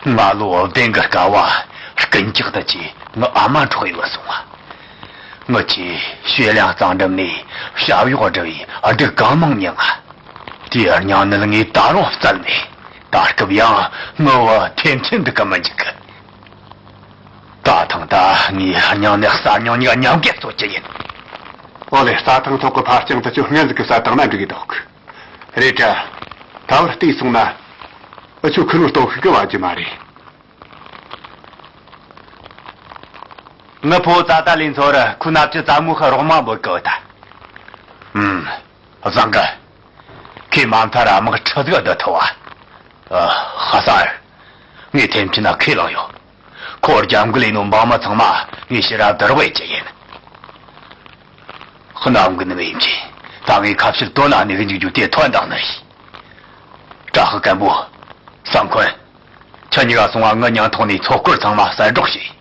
ང་ལོ་བདུན་གི་སྐབས་བ་རྐུན་ཇག་དུ་ཆས་ངའི་ཨ་མ་འཕྲོག་ཡི་བུད་སོང་བ། ངི་ཆེ་ཤོད་ལན་གཙང་འགྲམ་ནས་ཞབས་གཡོག་བསྒྲུབས་པའི་སྡུག་གང་མང་མྱངས་ང་། དེའི་སྙིང་ནད་ངས་ད་རུང་བསལ་མེད། ད་སྐབས་ཡང་ངི་བུ་ཐེམ་ཆེན་འདུག་གི་མི་འཇུག་གི། ད་ཐེངས་ད་ངས་སྙིང་ནད་གསར་རྙིང་གཉིས་ཀ་མཉམ་གི་གསོད་རྒྱུ་ཡིན། ཨོ་ལེ། རྩྭ་ཐང་ཐོག་གི་ཕར་རྐྱང་དུ་ཁྱོད་སྔོན་ཟིག་གི་ས་དང་ན་འགྲིག་གི་འདུག་རེད་དྲ། ད་བར་བལྟས་སོང་ན། ཨ་ཆོ་ཁུ་ནུ་སྟོབས་ཤུགས་གི་བ་རྒྱུ་མ་རེད། ངི་ཕོ་ཙ་ཏ་ལིན་ཚོ་རུ་ཁོ་ན་བཅུ་ཙ་མོ་ཁ་རོགས་མ་འབོད་གི་བ་ད། ཨུམ། བཟང་གི། ཁོས་མ་མཐའ་ར་དམག་ཁྲི་ཟིག་བསྡུ་ཐུབ་བ། ཨ། ཧ་སར། ངས་ཐེམ་ཆེན་ན་ཁས་བླངས་ཡོད། ཁོ་རྒྱབ་འགལ་ཡིན་ནོ་འབངས་མི་ཚང་མ་ངས་ཕྱིར་ར་བསྡུར་བའི་ཅི་ཡིན། གནམ་གི་ནི་མེད་ཀྱི། ད་ངས་ཁ་ཕྱིར་དོ་ན་ནི་གི་འཇུག་རྒྱུ་དེ་ཐོན་དང་ནི་རེད། བཀྲ་ཤིས་སྐམ་པོ། བསམ་འཁོན། ཁྱེད་གཉིས་ཀ་སོང་བ་ངི་མྱིང་ཐོག་ནས་ཚོགས་སྐོར་ཚང་མ་གསལ་སྒྲོག་བྱས།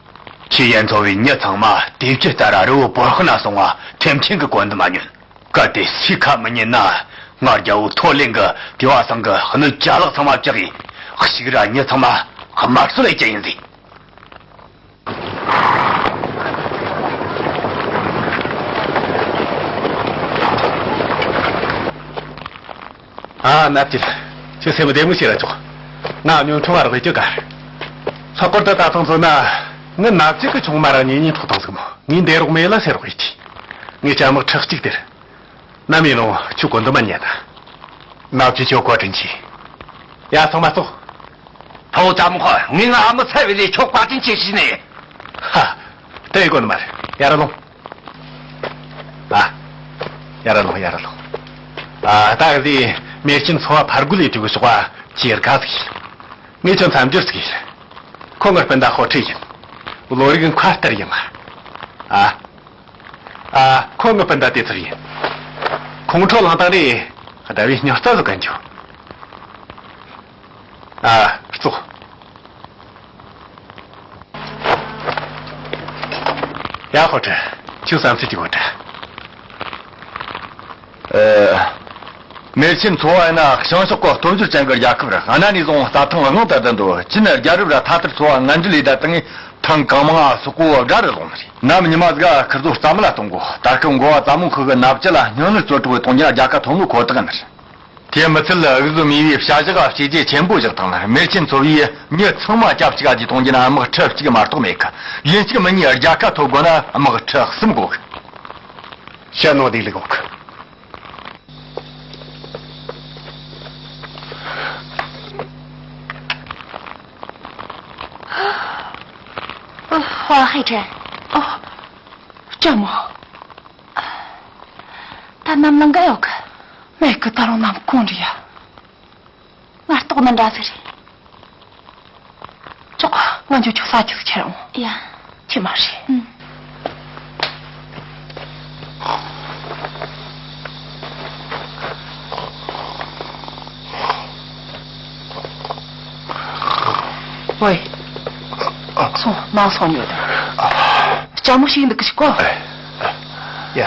ཁྱེད་ཡན་ཚོ་བའི་མྱི་ཚང་མ་དེ་ཕྱི་ལྟར་ར་རི་བོ་བོར་ཤི་ན་སོང་བ་ཐེམ་ཆེན་གི་བཀོད་འདོམས་མ་ཉོན། གལ་ཏེ་སུས་ཁ་མི་ཉན་ན། ང་རྒྱལ་བོ་ཐོ་ལེན་གི་དེ་བ་སང་གི་སྣོད་ཅ་ལག་ཚང་མ་བཅག་གིས་ཞིག་ར་མྱི་ཚང་མ་དམར་གསོད་ལས་ཀྱི་ཡིན་ཟིག་ཨ། ནབ་ཀྱི། ཁྱོད་སེམས་བདེ་མོ་བྱེད་ར་ཆོག་ང་ཉོན་ཆུང་བ་རོགས་ཡེད་རྒྱུ་ག་རེད། ལྷག་པར་དུ་ད་ཐེངས་ཚོ་ན། ངི་ནབ་ཀྱི་གི་ཆུང་མ་ར་ཉེ་ཉེ་འཕྲོག་བཏང་ཟིག་མོ། ངས་འདས་རོགས་མེད་ལ་ཟེར་རོགས་ཡེད་ཀྱི། ངས་ཅ་མག་ཁྲག་གཅིག་དེར། ནམ་ཡིན་རུང་ཁྱོད་གོ་འདི་མ་ཉན་ན། ནག་ཅི་ཁྱོད་བཀའ་དྲིན་ཆེ། ཡ་ཚང་མ་ཙོག་ཕོ་ཙམ་ཁོ་ངས་ང་ཨ་མི་ཚ་བའི་ལས་ཁྱོད་བཀའ་དྲིན་ཆེ་ཞུས་ནས། ཧ། དེ་གོ་ནི་མ་རེད། ཡ་ར་ལོང་། ཨ། ཡ་ར་ལོང་ཡ་ར་ལོང་། ཨ། ད་གི་དེ་མེར་ཆེན་ཚོ་བ་ཕར་རྒོལ་ལས་དྲི་གི་ཞོགས་པ་ཅེར་ག་ཟིག་ཡིན། ངས་ཁྱོད་མཚམས་སྦྱོར་ཟིག་ཡིན། ཁོ་ངར་སྤུན་ཟླ་ཧོ་ཁྲི་ཡིན། བློ་རིག་མཁའ་ལྟར་ཡིན། ཨ། ཨ། ཁོ་ངའི་སྤུན་ཟླ་དེ་ཚོ་ཡིན། ཁོང་ཁྲོ་ལངས་སྟངས་རེད། ཟླ་བའི་སྙིང་རྩ་ཟུག་ག་འཇུ། ཨ། ཙོག་ཡ། ཧོ་ཁྲི། ཁྱོད་བསམ་ཚུལ་གྱི་ཧོ་ཁྲི། ཨེ། མེར་ཆེན་ཚོ་བ་ཡིན་ན་བྱང་ཕྱོགས་ཀྱི་སྟོབས་འབྱོར་ཅན་གྱི་རྒྱལ་ཁབ་རེད། གནའ་ནས་བཟུང་རྩྭ་ཐང་དབང་དུ་ལྡན་འདུག་ཅི་ནས་རྒྱལ་རབས་ར་ཐ་ཐར་ཚོ་བ་ངན་འབྲེལ་ལས་ད་དང་ཐང་གང་མང་སོག་པོ་དགའ་རུ་ལོང་རེད། ནམ་ཉི་མ་ཟིག་ཁིར་ཚོ་རྩ་མེད་ལ་གཏོང་དགོ། ད་སྐབས་འགོ་བ་ཙ་མོ་ཁུ་གི་ནབ་ཅི་ལ་སྙིང་ནད་གཙོ་དྲག་པའི་གཏོང་རྒྱུ་ན་རྒྱལ་ཁ་ཐོབ་ནོ་ཁོ་ཐག་ཡིན། དེ་མི་ཚད་ལ་འུ་ཟོ་མི་བའི་བྱ་གཞག་བྱས་རྗེས་ཆེན་པོ་བཞག་དང་ལ། མེར་ཆེན་ཚོ་བའི་མྱི་ཚང་མ་སྐྱབས་གཅིག་ག་གི་གཏོང་རྒྱུ་ན་དམག་ཁྲི་གཅིག་མ་གཏོགས་མེད་གི། ཡིན་གཅིག་མིན་གཉིས་རྒྱལ་ཁ་ཐོབ་དགོ་ན་དམག་ཁྲི་གསུམ་དགོ་གི། བཤད་ནོ་དེ་ལས་གོ་གི། ཨ། ཧེ་ཁྲེན། ཨ། ལྕམ་མོ། ད་ནམ་ལངས་ག་ཡོད་གི། མེད་གི། ད་རུང་ནམ་གུང་རེད་ཡ། ང་ལྟོགས་ནི་འདྲ་ཟིག་རེད། ཅོག་ང་ཚོ་ཆུ་ས་ཆུ་ཟིག་ཁྱེར་འོང་། ཡ། ཁྱེད་མ་རེད། ཨུ། ཝེ། སོང་། མ་སོང་ཉོ་དང་། ལྕམ་མོ་ཞིག་འདུག་གི་ཞིག་གོ། ཡ། ཡ།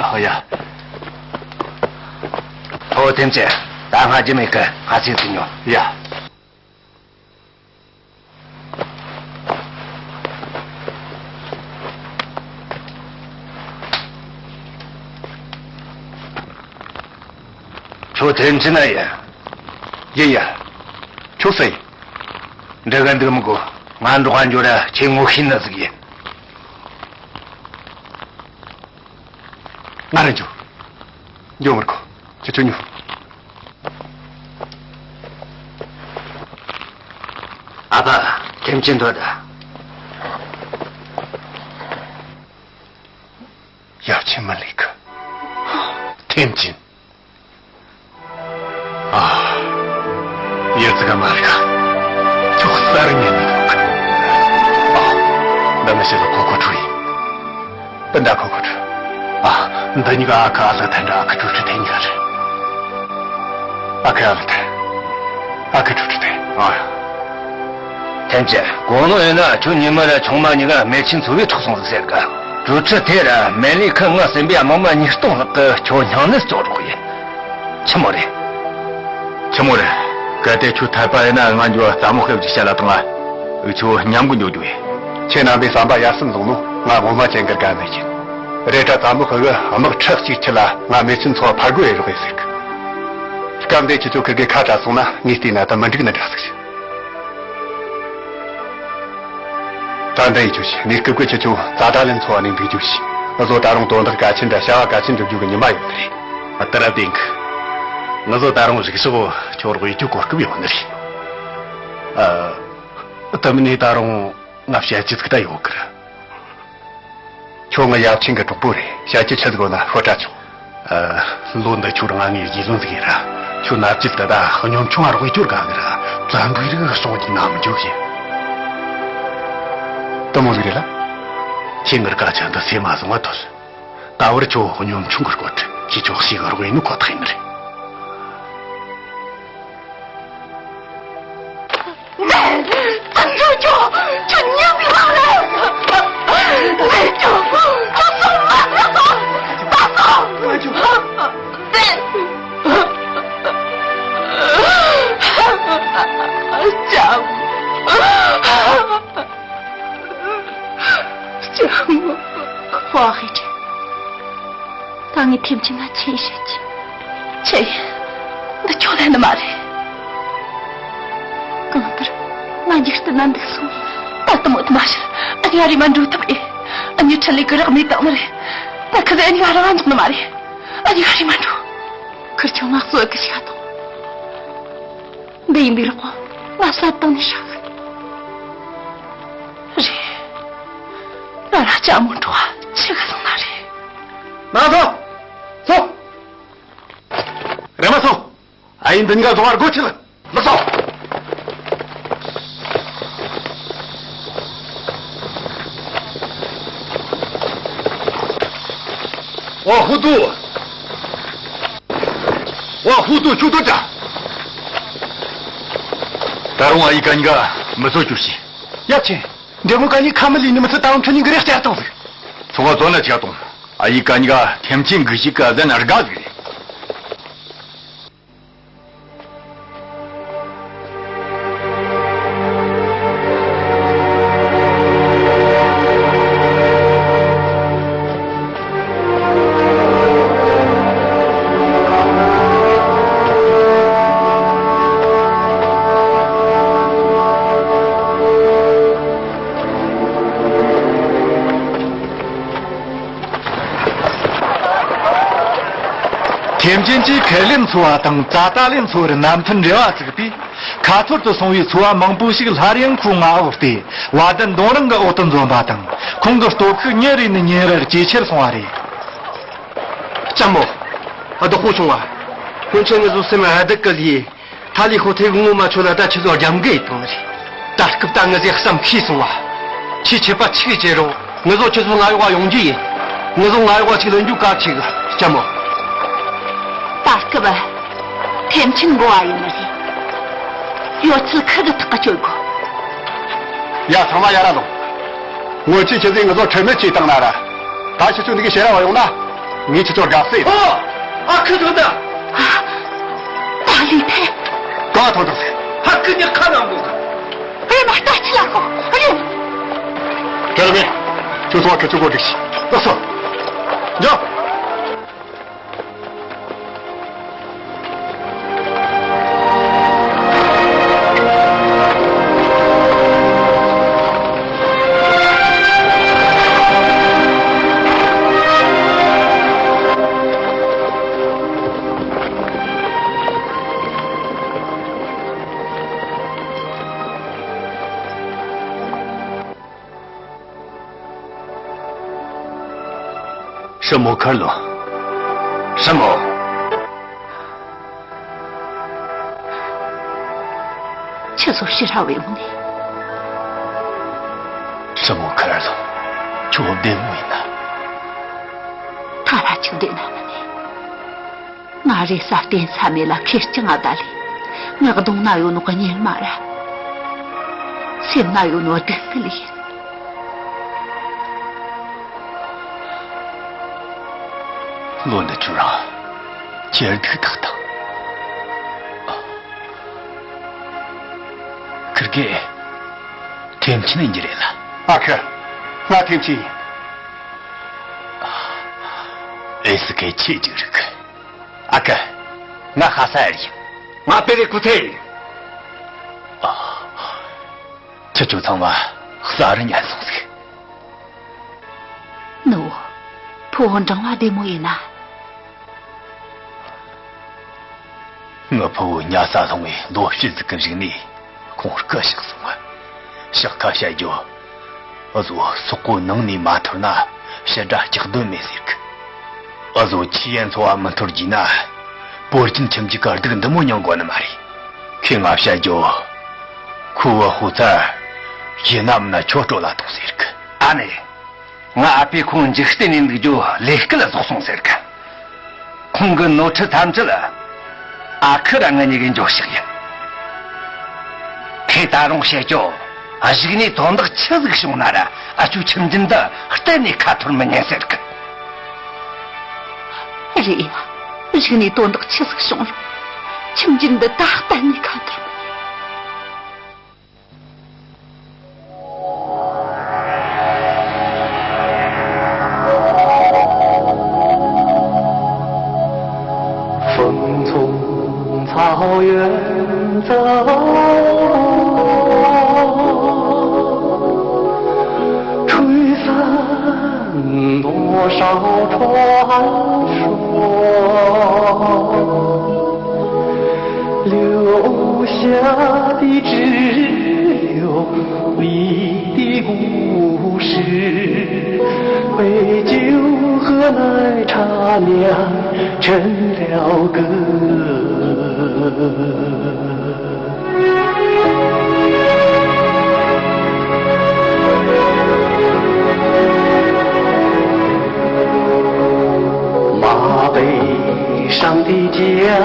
ཨོ་ཡ། ཨོ་ཐེམ་ཅེ། ད་སྔ་རྗེས་མེད་གི། ང་ཚོས་ཐུག་མྱོང་། ཡ། ཁྱོད་ཐེམ་ཅེ་ན་ཡ། ཡིན་ཡ། ཁྱོད་སུ་ཡིན། འདྲི་ག་འདུག་མི་དགོས། ང་འགྲོ་ཧ་འགྱོ་ར་ཁྱེད་ངོ་ཤེས་ནི་ཟིག་ཡིན། ང་ར་འགྱོ། འགྱོ་མི་དགོས། ཁྱེད་ཚོ་ཉོ། ཨ་ཕ། ཐེམ་ཅེ་འདོད་ད། ཡ་ཆེན་མ་ལིག་ཐེམ་ཅིན། ཨ། ཡ་ཙི་ག་མ་རི་ག་ཁྱོད་གསར་ཉན་ནི་འདུག་ཨ། འདི་ནི་ཞི་ལུ་ཁོ་ཁོ་ཁྲུ་ཡིན། སྤུན་ཟླ་ཁོ་ཁོ་ཁྲུ། ཨ། འདི་གཉིས་ཀ་ཨ་ཁུ་ཨ་ལགས་ཐན་འདྲ། ཨ་ཁུ་ཀྲུའུ་ཀྲི་ཐན་གཉིས་ཀ་རེད། ཨ་ཁུ་ཨ་ལགས་ཐན། ཨ་ཁུ་ཀྲུའུ་ཀྲི་ཐན། ཨ། ཐན་ཅེ། གོང་ནོ་ཡིན་ན་ཁྱོད་ཉི་མ་ར་ཆུང་མ་གཉིས་ཀ་མེ་ཆིན་ཚོ་བའི་འཕྲོག་སོང་ཟིག་ཟེར་ག་ཀྲུའུ་ཀྲི་ཐེ་ར་མེ་ལི་ཁི་ང་སེམས་པའི་དམག་མི་ཉིས་སྟོང་ལྷག་གི་ཁྱོད་སྙིང་ནད་གཙོ་རོགས་ཡིན། ཆི་མོ་རེད། ཆི་མོ་རེད། གལ་ཏེ་ཁྱོད་ཐར་པ་ཡིན་ན་ང་འགྱོ་རྩ་མོ་སྐད་ཅིག་བཤད་ལ་བཏང་ང་། འུ་ཆོ་མཉམ་གི་འགྱོ་རྒྱུ་ཡིན། ཁྱེད་རྣམ་པས་བསམ་པ་ཡར་སེམས་བཟུང་ནོ། ང་ངོ་མ་ཅན་གི་དགའ་མེད་ཀྱིན། རེད་དྲ་ཙ་མོ་ཁི་གི་དམག་ཁྲི་གཅིག་ཁྲི་ལ་ང་མེ་ཆུན་ཚོ་ཕར་རྒོལ་ཡེ་རོགས་ཡེ་ཟེར་གི། སྐབས་འདི་ཁྱེད་ཚོ་ཁི་གི་ཁ་བྲལ་སོང་ན་ངས་བལྟས་ན་ད་མི་འགྲིག་ནི་འདྲ་ཟིག་ཞིག་ད་འདི་ཡི་ཆུ་ཞིག་ངས་སྐུ་སྐུ་ཁྱེད་ཚོ་ཙ་ཏ་ལན་ཚོ་ནས་འདུག་རྒྱུ་ཞིག་ང་ཚོ་ད་རུང་དོན་དག་གལ་ཆེན་འདྲ་བྱ་བ་གལ་ཆེན་འགྲུབ་རྒྱུ་གི་ཉི་མ་ཡོད་རེད། ཨ་ཏི་ར་བདེན་གི། ང་ཚོ་ད་རུང་རིག་ཕྱོགས་ཁྱོད་རོགས་ཡེ་རྒྱུ་གོ་སྐབས་ཡོད་ནི་རེད། ཨ། ད་མིན་ནས་ད་རུང་ང་བཤད་རྒྱུ་ཟིག་ད་ཡོད་གི་ར། ཁྱོད་ང་ཡབ་ཆེན་གི་གྲོགས་པོ་རེད། བཤད་རྒྱུ་ཆི་ཟིག་ཡོད་ན་ཤོད་དྲ་ཆོག་ཨ། ལོ་འདི་ཁྱོད་རང་ངའི་རྗེས་ལོན་ཟིག་ཡིན་ར། ཁྱོད་ན་བརྒྱུད་དེ་ད་སྙོམ་ཆུང་ང་རོགས་སྐྱོར་དགའ་གི་ར། བཙན་པོའི་རིགས་སྲུང་རྒྱུ་ནམ་འཇོག་ཡིན། དེ་མོ་ཟིག་རེད་ལ། ཁྱེད་ངར་སྐད་ཆ་འདི་སེམས་མ་བཟང་བ་ཐོལ། ད་བར་ཁྱོད་སྙོམ་ཆུང་གི་སྐོར་ཁྱེད་ཆོག་ཤེས་གི་རོགས་ཡིན་ནི་ཁོ་ཐག་ཡིན་ནི་རེད། ཙང་ཁྱོད་ཁྱོད་ཁྱོད་ཉམས་ཡོད་རེད། ལས་ཁྱོད་ཁྱོད་སོང་མ་རེད། ད་སོང་། ལྕམ། ལྕམ་མོ། ཧྭ་ཧེ་ཀྲེན། ད་ངས་ཐེམ་ཆེན་ན་ཆེ་བཤད་ཀྱི། ཆེ། འདི་ཁྱོད་ལས་ནི་མ་རེད། གང་ལྟར་ང་འཇིག་རྟེན་ན་འདུག་སོང་། ད་དུ་མོ་དུ་མ་ཤར། ཨ་ནི་ཨ་རི་མ་འགྲོ་ཐུབ་ཨེ། ཨ་ནི་ཁྲི་ལི་གི་རག་མེད་བཏང་ནི་རེད། ད་ཁི་ཟེ་ཨ་ནི་ང་རང་འཇོག་ནི་མ་རེད། ཨ་ནི་ཨ་རི་མ་འགྲོ། ཁིར་ཆང་ང་གསོ་གི་ཤ་དང་། འདི་ཡིན་འདུག་རོགས་ང་བསད་བཏང་ནི་ཤག་རེད། ང་རང་ལྕམ་མོ་འགྲོ་བ་ཆི་གི་སོང་ན་རེད། མ་སོང་། སོང་། རེམ་མ་སོང་། ཨ་ཡིན་འདི་ག་བཟུང་བར་སྒོ་ཕྱེ་ལ། མ་སོང་། ཨོ་ཧུ་དུ། ཨོ་ཧུ་དུ་ཆུ་དུ་ཏྲ། ད་རུང་ཨ་ཡི་ག་ཉི་ག་མི་བཟོ་རྒྱུ་ཞིག་ཡབ་ཆེན། འདྲེ་མོ་ག་ཉི་ཁ་མི་ལི་ནི་མི་ཚེ་ད་བང་ཁྲི་ཉིན་གི་རེ་བསྐྱར་གཏོང་ཟིག་ཚོ་བ་ཚོ་ན་ཆ་གཏོང་། ཨ་ཡི་ག་ཉི་ག་ཐེམ་ཆེན་གི་ཞིག་ག་ཟན་དགའ་ཟིག་རེད། ཐེམ་ཆེན་གྱིས་ཁེ་ལེན་ཚོ་བ་དང་ཙ་ཏ་ལེན་ཚོ་བར་མནའ་མཐུན་འབྲེལ་བ་བཙུགས་པས། ཁ་ཐོར་དུ་སོང་བའི་ཚོ་བ་མང་པོ་ཞིག་སླར་ཡང་ཁོའི་མངའ་འོག་སྟེ། བ་དན་མདུང་རིང་གི་འོག་ཏུ་འཛོམས་པ་དང་། ཁོང་གི་སྟོབས་ཤུགས་ཉིན་རེ་ནས་ཉིན་རེར་ཇེ་ཆེར་སོང་བ་རེད། ལྕམ་མོ། བདག་པོ་ཆུང་བ། སྔོན་ཆད་ངེད་ཚོ་སེམས་ཨ་སྡུག་གི་ལི། ཐ་ལི་ཧོ་ཐེ་གི་ངོ་མ་ཆོད་ལ་ད་ཁྱེད་ཚོ་རྒྱབ་འགལ་ཡེ་བཏང་ནི་རེད། ད་སྐབས་ད་ངེད་ཚོའི་བསམ་ཤེས་སོང་བ། ཁྱེད་ཆད་པ་ཆིག་བྱེད་རུང་ངེད་ཚོ་ཁྱེད་ཚོ་ང་ཡོང་བ་ཡོང་རྒྱུ་ཡིན། ངེད་ཚོ་ང་ཡོང་བ་ཅིག་ལེན་རྒྱུ་གལ་ཆེ་གི། ལྕམ་མོ། ད་སྐབས་ཐེམ་ཆེན་འགོ་བ་ཡིན་ནི་རེད། ཡོད་ཚད་ཁུར་གི་ཐག་གཅོད་དགོས། ཡ་ཚང་མ་ཡར་ར་ལོངས། སྔོན་ཆད་ཁྱེད་ཚོས་ངེད་ཚོ་ཁྲེལ་མེད་བྱས་བཏང་ན་ར། ད་ཁྱེད་ཚོ་འདི་གའི་ཕྱིར་ར་བ་ཡོང་ན། ངས་ཁྱེད་ཚོར་དགའ་བསུ་ཡིན། ཨོ། ཨ་ཁུ་ཐོན་ད། ད་ལི་ཐེ། གང་ཐོན་ཐོན་ཟེར། ཧ་ཁུ་ནི་ཁ་ནང་གོ། ཨེ་མ་ལྟ་ཅི་ལ་གོ། ཨ་ཡོ། དེར་མེད། ཁྱོད་ཚོ་ཁྱོད་ཚོ་གོ་སྒྲིག་ཤིག་ལགས་སོ། འཇོག་སྲིན་མོ་ཁར་ལོ། སྲིན་མོ། ཁྱེད་ཚོ་ཕྱིར་ར་བས་འོང་ནས། སྲིན་མོ་ཁར་ལོ། ཁྱོད་བདེ་མོ་ཡིན་ན། ཐ་ར་ཅིག་བདེ་ན་མ་ནས། ང་རེ་ས་བརྟེན་ས་མེད་ལ་ཁེར་རྐྱང་ང་ད་ལས། ངག་གདོང་ན་ཡོད་ནོ་གཉེར་མ་ར། སེམས་ན་ཡོད་ནོ་སྡུག་སྐུལ་ཡིན། ལོ་འདི་ཁྱོད་རང་ཁྱེར་སྡུག་ཐག་དང་། ཁིར་གེ་ཐེམ་ཆེན་ཡིན་གྱི་རེད་ལ། ཨ་ཁུ། ང་ཐེམ་ཆེན་ཡིན། ཨེ་སི་ཁེ་ཆེ་ཅིག་རིག་ཨ་ཁ། ང་ཧ་ས་ཡར་ཡིན། ང་པེ་རེ་ཀུ་ཐེ་ཡིན། ཨ། ཁྱེད་ཚོ་ཚང་མ་ས་རུ་ཉལ་སོང་ཟིག་ནུ་བོ། ཕུ་བོ་འབྲིང་བ་བདེ་མོ་ཡིན་ན། ངའི་ཕུ་བོ་ཉལ་ས་ལྷུང་བའི་ལོ་བཅུ་ཟིག་གི་རིང་ནས་ཁོང་སྐུ་གཤེགས་སོང་ང་། ཕྱག་ཁ་བཤད་རྒྱུ། འུ་ཟོ་སོག་པོ་ནང་ནས་མ་ཐར་ན་ཕྱི་དགྲ་སྐྱག་དོན་མེད་ཟེར་གི། འུ་ཟོ་ཆི་ཡན་ཚོ་བ་མི་འཐོར་རྒྱུ་ན། པོར་ཅིན་ཁྱིམ་གྱི་ཀ་སྡུག་འདི་མོ་མྱོང་དགོས་ནི་མ་རེད། ཁོས་ང་བཤད་རྒྱུ། ཁོ་བོ་ཧུ་ཚར་ཡིན་ནམ་ན་ཁྱོད་སྤྲོད་ལ་ཐོངས་ཟེར་གི། ཨ་ནེ། ང་ཨ་ཕས་ཁོང་འཇིག་རྟེན་ནས་འདུག་རྒྱུ་ལས་སྐལ་རྫོགས་སོང་ཟེར་གི། ཁོང་གི་ནོར་འཁྲུལ་ཐམས་ཅད་ཨ་ཁུ་ར་ང་གཉིས་ཀྱིས་འགྱོ་ཞིག་ཡིན། ཁོས་ད་རུང་བཤད་རྒྱུ། གཞུག་ནས་དོན་དག་ཆི་ཟིག་བྱུང་ན་ར་ཨ་ཆུ་ཁྱིམ་རྒྱུད་འདི་གཏན་ནས་ཁ་འཐོར་མི་ཉན་ཟེར་གི། རེད་ཡ། གཞུག་ནས་དོན་དག་ཆི་ཟིག་བྱུང་རུང་ཁྱིམ་རྒྱུད་འདི་ད་གཏན་ནས་ཁ་འཐོར་མི་ཉན། 风从草原走过，吹散多少传说。 留下的只有你的故事，为酒和奶茶酿成了歌。马背 上的家园。